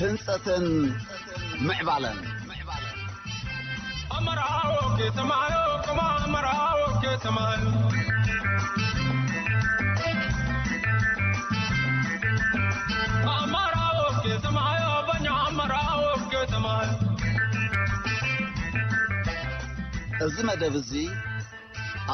ህንጸትን ምዕባለን። ኣመራዎ ከተማዮ፣ ከማ ኣመራዎ ከተማዮ። ኣመራዎ ከተማዮ፣ በኛ ኣመራዎ ከተማዮ። እዚ መደብ እዚ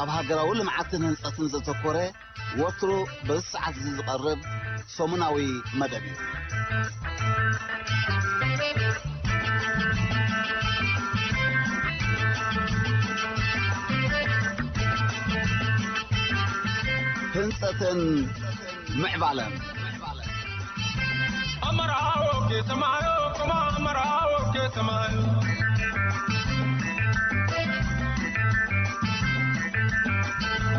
ኣብ ሃገራዊ ልምዓትን ህንጸትን ዘተኮረ፣ ወትሩ በዚ ሰዓት እዚ ዝቐርብ ሰሙናዊ መደብ እዩ። ህንጸትን ምዕባለን። ኣመራዎ ከተማዮ፣ ከማ ኣመራዎ ከተማዮ።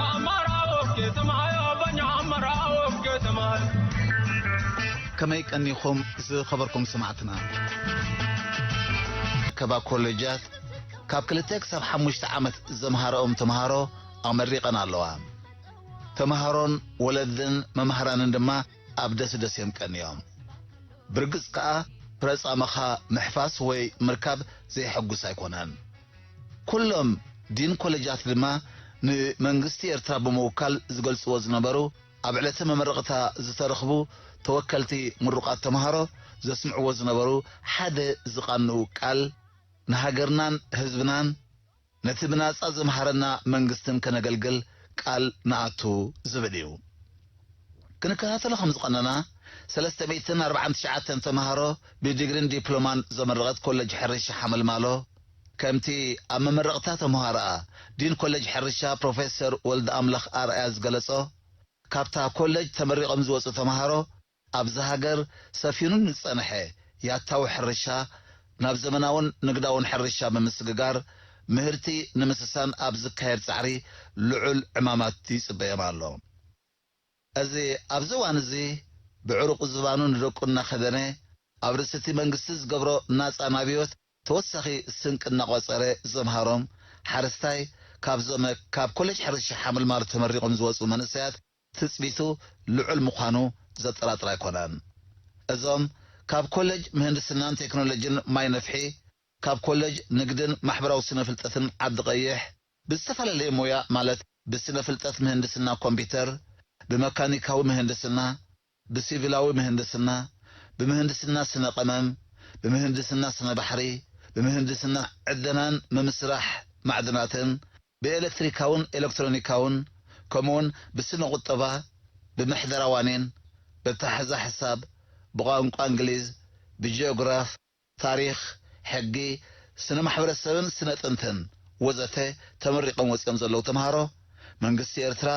ኣመራዎ ከተማዮ፣ በኛ ኣመራዎ ከተማዮ። ከመይ ቀኒኹም ዝኸበርኩም ሰማዕትና? ከባ ኮሌጃት ካብ ክልተ ክሳብ ሓሙሽተ ዓመት ዘምሃረኦም ተምሃሮ ኣመሪቐን ኣለዋ። ተምሃሮን ወለድን መማህራንን ድማ ኣብ ደስ ደስ እዮም ቀንዮም። ብርግጽ ከኣ ፍረ ጻማኻ ምሕፋስ ወይ ምርካብ ዘየሐጉስ ኣይኮነን። ኩሎም ዲን ኮሌጃት ድማ ንመንግስቲ ኤርትራ ብምውካል ዝገልጽዎ ዝነበሩ፣ ኣብ ዕለተ መመረቕታ ዝተረኽቡ ተወከልቲ ምሩቓት ተምሃሮ ዘስምዕዎ ዝነበሩ ሓደ ዝቓንኡ ቃል፣ ንሃገርናን ህዝብናን ነቲ ብናጻ ዘምሃረና መንግስትን ከነገልግል ቃል ንኣቱ ዝብል እዩ። ክንከታተሎ ከም ዝቐነና፣ ሰለስተ ሚእትን ኣርባዓን ትሽዓተን ተምሃሮ ብዲግሪን ዲፕሎማን ዘመረቐት ኮለጅ ሕርሻ ሓመልማሎ፣ ከምቲ ኣብ መመረቕታ ተምሃሮኣ ዲን ኮለጅ ሕርሻ ፕሮፌሰር ወልደ ኣምላኽ ኣርኣያ ዝገለጾ፣ ካብታ ኮለጅ ተመሪቖም ዝወጹ ተምሃሮ፣ ኣብዚ ሃገር ሰፊኑ ንጸንሐ ያታዊ ሕርሻ ናብ ዘመናውን ንግዳውን ሕርሻ ብምስግጋር፣ ምህርቲ ንምስሳን ኣብ ዝካየድ ጻዕሪ ልዑል ዕማማት ይጽበዮም ኣሎ። እዚ ኣብዚ እዋን እዚ ብዕሩቕ ዝባኑ ንደቁ እናኸደነ፣ ኣብ ርእሲ እቲ መንግስቲ ዝገብሮ ናጻ ናብዮት ተወሳኺ ስንቂ እናቖጸረ ዘምሃሮም ሓረስታይ፣ ካብዞም ካብ ኮሌጅ ሕርሻ ሓምልማሎ ተመሪቖም ዝወጹ መንእሰያት ትጽቢቱ ልዑል ምዃኑ ዘጠራጥር ኣይኮነን። እዞም ካብ ኮሌጅ ምህንድስናን ቴክኖሎጂን ማይ ነፍሒ፣ ካብ ኮሌጅ ንግድን ማሕበራዊ ስነ ፍልጠትን ዓዲ ቀይሕ፣ ብዝተፈላለየ ሞያ ማለት ብስነ ፍልጠት ምህንድስና ኮምፒውተር፣ ብመካኒካዊ ምህንድስና፣ ብሲቪላዊ ምህንድስና፣ ብምህንድስና ስነ ቀመም፣ ብምህንድስና ስነ ባሕሪ፣ ብምህንድስና ዕደናን ምምስራሕ ማዕድናትን፣ ብኤሌክትሪካውን ኤሌክትሮኒካውን፣ ከምኡውን ብስነ ቁጠባ፣ ብምሕደራ ዋኒን፣ ብኣተሓሕዛ ሕሳብ፣ ብቋንቋ እንግሊዝ፣ ብጂኦግራፍ፣ ታሪኽ፣ ሕጊ፣ ስነ ማሕበረሰብን ስነ ጥንትን ወዘተ ተመሪቖም ወጺኦም ዘለዉ ተምሃሮ፣ መንግስቲ ኤርትራ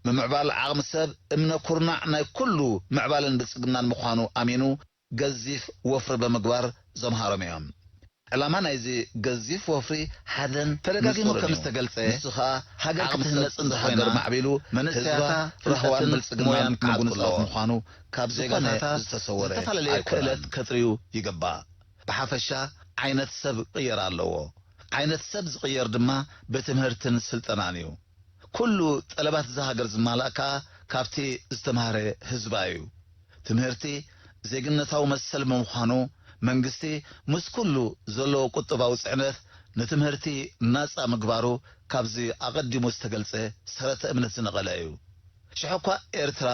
ምምዕባል ዓቕሚ ሰብ እምነ ኩርናዕ ናይ ኩሉ ምዕባለን ብልጽግናን ምዃኑ ኣሚኑ፣ ገዚፍ ወፍሪ ብምግባር ዘምሃሮም እዮም። ዕላማ ናይዚ ገዚፍ ወፍሪ ሓደን ተደጋጊሙ ንጹርን ከም እዩ። ዝተገልጸ፣ ንሱ ኸኣ ሃገር ዓቕሚ ክትህነጽ ሰብ እንተኾይና፣ ሃገር ማዕቢሉ፣ መንእሰያታ ህዝባ ራህዋን ፍልጠትን ብልጽግናን ሞያን ክዓጥቁ ምጉንጻፍ ኣለዎ። ምዃኑ ካብ ዝኾነ ዜጋታታ ዝተሰወረ ዝተፈላለየ ኣይኮነን። ክእለት ከጥርዩ ይግባእ። ብሓፈሻ ዓይነት ሰብ ክቕየር ኣለዎ። ዓይነት ሰብ ዝቕየር ድማ ብትምህርትን ስልጠናን እዩ። ኩሉ ጠለባት እዛ ሃገር ዝማላእ ከኣ ካብቲ ዝተማህረ ህዝባ እዩ። ትምህርቲ ዜግነታዊ መሰል ብምዃኑ፣ መንግስቲ ምስ ኩሉ ዘለዎ ቁጠባዊ ጽዕነት ንትምህርቲ ናጻ ምግባሩ ካብዚ ኣቐዲሙ ዝተገልጸ ሰረተ እምነት ዝነቐለ እዩ። ሽሕ እኳ ኤርትራ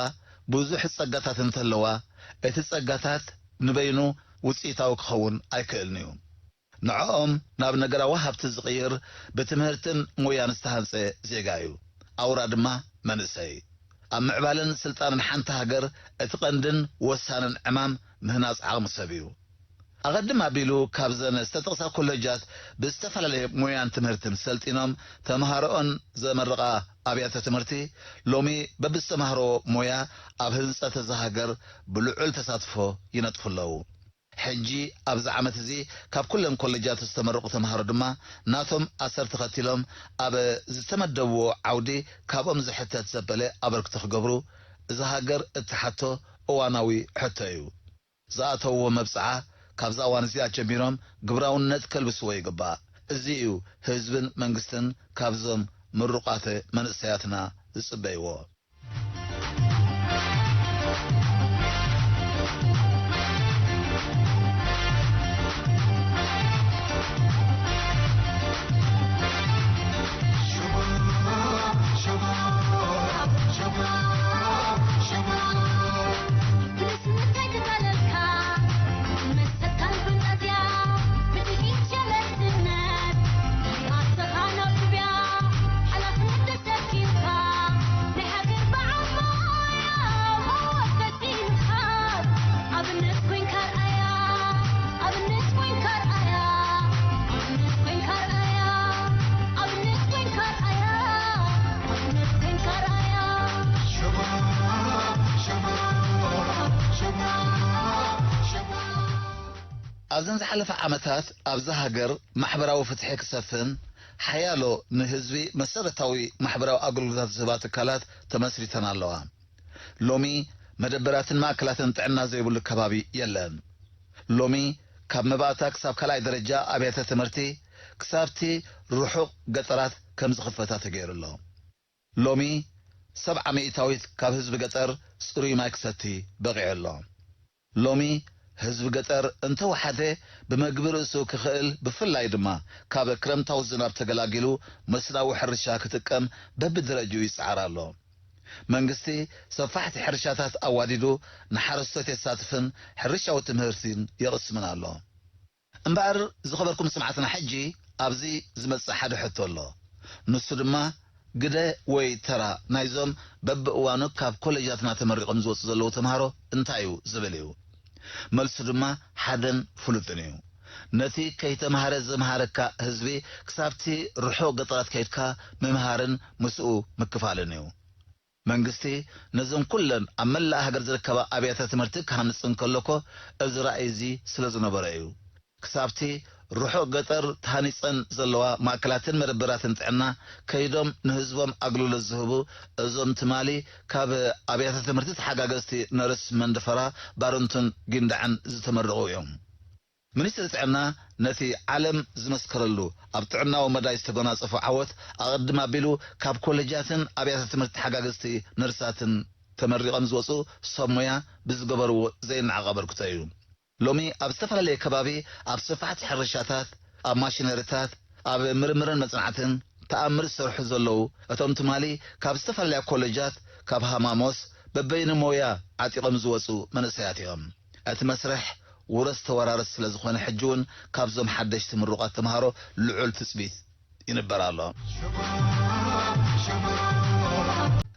ብዙሕ ጸጋታት እንተለዋ፣ እቲ ጸጋታት ንበይኑ ውጽኢታዊ ክኸውን ኣይክእልን እዩ። ንዕኦም ናብ ነገራዊ ሃብቲ ዝቕይር ብትምህርትን ሞያን ዝተሃንጸ ዜጋ እዩ። ኣውራ ድማ መንእሰይ። ኣብ ምዕባለን ስልጣንን ሓንቲ ሃገር እቲ ቀንድን ወሳንን ዕማም ምህናጽ ዓቕሚ ሰብ እዩ። ኣቐድም ኣቢሉ ካብዘን ዝተጠቕሳ ኮለጃት ብዝተፈላለየ ሞያን ትምህርትን ሰልጢኖም ተምሃሮኦን ዘመርቓ ኣብያተ ትምህርቲ ሎሚ በብዝተማህሮ ሞያ ኣብ ህንጸት እዛ ሃገር ብልዑል ተሳትፎ ይነጥፉ ኣለዉ። ሕጂ ኣብዚ ዓመት እዚ ካብ ኩለን ኮለጃት ዝተመረቑ ተምሃሮ ድማ ናቶም ኣሰር ተኸቲሎም ኣብ ዝተመደብዎ ዓውዲ ካብኦም ዝሕተት ዘበለ ኣበርክቶ ክገብሩ እዛ ሃገር እትሓቶ እዋናዊ ሕቶ እዩ። ዝኣተውዎ መብጽዓ ካብዛ እዋን እዚኣ ጀሚሮም ግብራውነት ከልብስዎ ይግባእ። እዚ እዩ ህዝብን መንግስትን ካብዞም ምሩቓት መንእሰያትና ዝጽበይዎ። ኣብዘን ዝሓለፋ ዓመታት ኣብዛ ሃገር ማሕበራዊ ፍትሒ ክሰፍን ሓያሎ ንህዝቢ መሰረታዊ ማሕበራዊ ኣገልግሎታት ዝህባ ትካላት ተመስሪተን ኣለዋ። ሎሚ መደበራትን ማእከላትን ጥዕና ዘይብሉ ከባቢ የለን። ሎሚ ካብ መባእታ ክሳብ ካልኣይ ደረጃ ኣብያተ ትምህርቲ ክሳብቲ ርሑቕ ገጠራት ከም ዝኽፈታ ተገይሩ ኣሎ። ሎሚ ሰብዓ ሚእታዊት ካብ ህዝቢ ገጠር ጽሩይ ማይ ክሰቲ በቒዑ ኣሎ። ሎሚ ህዝቢ ገጠር እንተወሓደ ብመግቢ ርእሱ ክኽእል፣ ብፍላይ ድማ ካብ ክረምታዊ ዝናብ ተገላጊሉ መስናዊ ሕርሻ ክጥቀም በብደረጅኡ ይጽዓር ኣሎ። መንግስቲ ሰፋሕቲ ሕርሻታት ኣዋዲዱ ንሓረስቶት የሳትፍን ሕርሻዊ ትምህርቲን የቕስምን ኣሎ። እምበኣር ዝኸበርኩም ሰማዕትና፣ ሕጂ ኣብዚ ዝመጽእ ሓደ ሕቶ ኣሎ። ንሱ ድማ ግደ ወይ ተራ ናይዞም በብእዋኑ ካብ ኮሌጃትና ተመሪቖም ዝወጹ ዘለዉ ተምሃሮ እንታይ እዩ ዝብል እዩ። መልሱ ድማ ሓደን ፍሉጥን እዩ። ነቲ ከይተምሃረ ዘምሃረካ ህዝቢ ክሳብቲ ርሑቕ ገጠራት ከይድካ ምምሃርን ምስኡ ምክፋልን እዩ። መንግስቲ ነዘን ኩለን ኣብ መላእ ሃገር ዝርከባ ኣብያተ ትምህርቲ ክሃንጽ እንከሎ እኮ እዚ ራእይ እዚ ስለ ዝነበሮ እዩ። ክሳብቲ ርሑቕ ገጠር ተሃኒጸን ዘለዋ ማእከላትን መደበራትን ጥዕና ከይዶም ንህዝቦም ኣገልግሎት ዝህቡ እዞም ትማሊ ካብ ኣብያተ ትምህርቲ ተሓጋገዝቲ ነርስ መንደፈራ፣ ባረንቱን ጊንዳዕን ዝተመረቑ እዮም። ሚኒስትሪ ጥዕና ነቲ ዓለም ዝመስከረሉ ኣብ ጥዕናዊ መዳይ ዝተጎናጸፎ ዓወት ኣቐድም ኣቢሉ ካብ ኮሌጃትን ኣብያተ ትምህርቲ ተሓጋገዝቲ ነርሳትን ተመሪቖም ዝወጹ ሰብ ሞያ ብዝገበርዎ ዘይነዓቕ ኣበርክቶ እዩ። ሎሚ ኣብ ዝተፈላለየ ከባቢ ኣብ ሰፋሕቲ ሕርሻታት፣ ኣብ ማሽነሪታት፣ ኣብ ምርምርን መጽናዕትን ተኣምር ዝሰርሑ ዘለዉ እቶም ትማሊ ካብ ዝተፈላለያ ኮሌጃት፣ ካብ ሃማሞስ በበይኑ ሞያ ዓጢቖም ዝወጹ መንእሰያት እዮም። እቲ መስርሕ ውረስ ተወራረስ ስለ ዝኾነ፣ ሕጂ እውን ካብዞም ሓደሽቲ ምሩቓት ተምሃሮ ልዑል ትጽቢት ይንበር ኣሎ።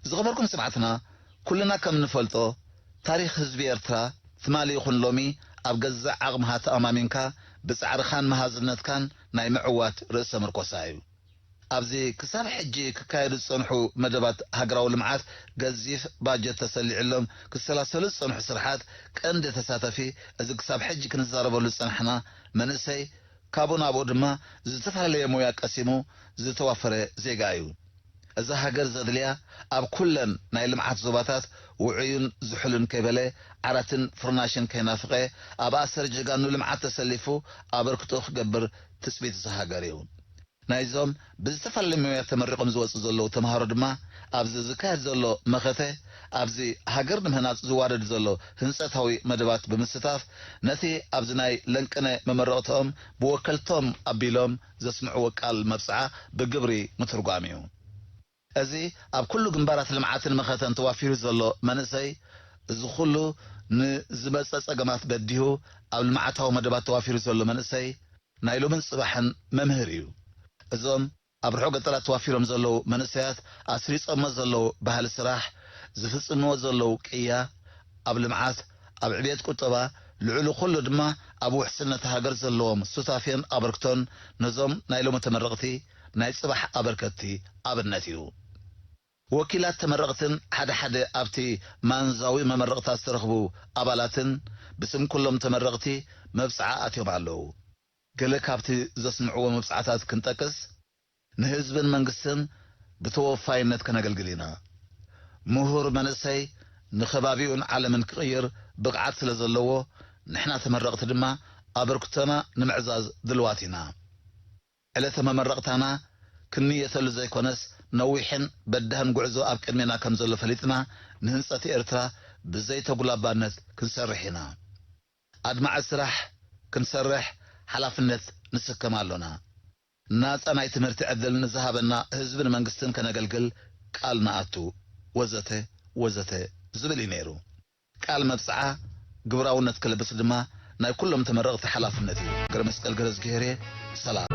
ዝኸበርኩም ሰማዕትና፣ ኩልና ከም እንፈልጦ፣ ታሪኽ ህዝቢ ኤርትራ ትማሊ ይኹን ሎሚ ኣብ ገዛእ ዓቕምኻ ተኣማሚንካ ብጻዕርኻን መሃዝነትካን ናይ ምዕዋት ርእሰ ምርኮሳ እዩ። ኣብዚ ክሳብ ሕጂ ክካየዱ ዝጸንሑ መደባት ሃገራዊ ልምዓት ገዚፍ ባጀት ተሰሊዕሎም ክሰላሰሉ ዝጸንሑ ስርሓት ቀንዲ ተሳተፊ፣ እዚ ክሳብ ሕጂ ክንዛረበሉ ዝጸናሕና መንእሰይ፣ ካብኡ ናብኡ ድማ ዝተፈላለየ ሞያ ቀሲሙ ዝተዋፈረ ዜጋ እዩ። እዛ ሃገር ዘድልያ ኣብ ኩለን ናይ ልምዓት ዞባታት ውዑይን ዝሑልን ከይበለ፣ ዓራትን ፍርናሽን ከይናፍቐ፣ ኣብ ኣሰር ጀጋኑ ልምዓት ተሰሊፉ ኣበርክቶ ክገብር ትጽቢት እዛ ሃገር እዩ። ናይዞም ብዝተፈላለየ ሞያ ተመሪቖም ዝወጹ ዘለዉ ተምሃሮ ድማ ኣብዚ ዝካየድ ዘሎ መኸተ፣ ኣብዚ ሃገር ንምህናጽ ዝዋደድ ዘሎ ህንጸታዊ መደባት ብምስታፍ፣ ነቲ ኣብዚ ናይ ለንቅነ መመረቕትኦም ብወከልቶም ኣቢሎም ዘስምዕዎ ቃል መብጽዓ ብግብሪ ምትርጓም እዩ። እዚ ኣብ ኩሉ ግንባራት ልምዓትን መኸተን ተዋፊሩ ዘሎ መንእሰይ፣ እዚ ኩሉ ንዝመጸ ጸገማት በዲሁ ኣብ ልምዓታዊ መደባት ተዋፊሩ ዘሎ መንእሰይ፣ ናይ ሎምን ጽባሕን መምህር እዩ። እዞም ኣብ ርሑቕ ገጠራት ተዋፊሮም ዘለዉ መንእሰያት ኣስሪጾሞ ዘለዉ ባህሊ ስራሕ፣ ዝፍጽምዎ ዘለዉ ቅያ፣ ኣብ ልምዓት፣ ኣብ ዕብየት ቁጠባ፣ ልዕሊ ኩሉ ድማ ኣብ ውሕስነት ሃገር ዘለዎም ሱታፌን ኣበርክቶን ነዞም ናይ ሎሚ ተመረቕቲ ናይ ጽባሕ ኣበርከትቲ ኣብነት እዩ። ወኪላት ተመረቕትን ሓደ ሓደ ኣብቲ ማንዛዊ መመረቕታ ዝተረኽቡ ኣባላትን ብስም ኩሎም ተመረቕቲ መብጽዓ ኣትዮም ኣለዉ። ገለ ካብቲ ዘስምዕዎ መብጽዓታት ክንጠቅስ፣ ንህዝብን መንግስትን ብተወፋይነት ከነገልግል ኢና። ምሁር መንእሰይ ንኸባቢኡን ዓለምን ክቕይር ብቕዓት ስለ ዘለዎ፣ ንሕና ተመረቕቲ ድማ ኣበርክቶና ንምዕዛዝ ድልዋት ኢና። ዕለተ መመረቕታና ክንንየተሉ ዘይኮነስ፣ ነዊሕን በዳህን ጉዕዞ ኣብ ቅድሜና ከም ዘሎ ፈሊጥና፣ ንህንጸት ኤርትራ ብዘይተጉላባነት ክንሰርሕ ኢና። ኣድማዒ ስራሕ ክንሰርሕ ሓላፍነት ንስከም ኣሎና። ናጻ ናይ ትምህርቲ ዕድል ንዝሃበና ህዝብን መንግስትን ከነገልግል ቃል ንኣቱ፣ ወዘተ ወዘተ ዝብል እዩ ነይሩ። ቃል መብጽዓ ግብራውነት ክለብስ ድማ ናይ ኩሎም ተመረቕቲ ሓላፍነት እዩ። ገረመስቀል ገረዝግሄርየ። ሰላም።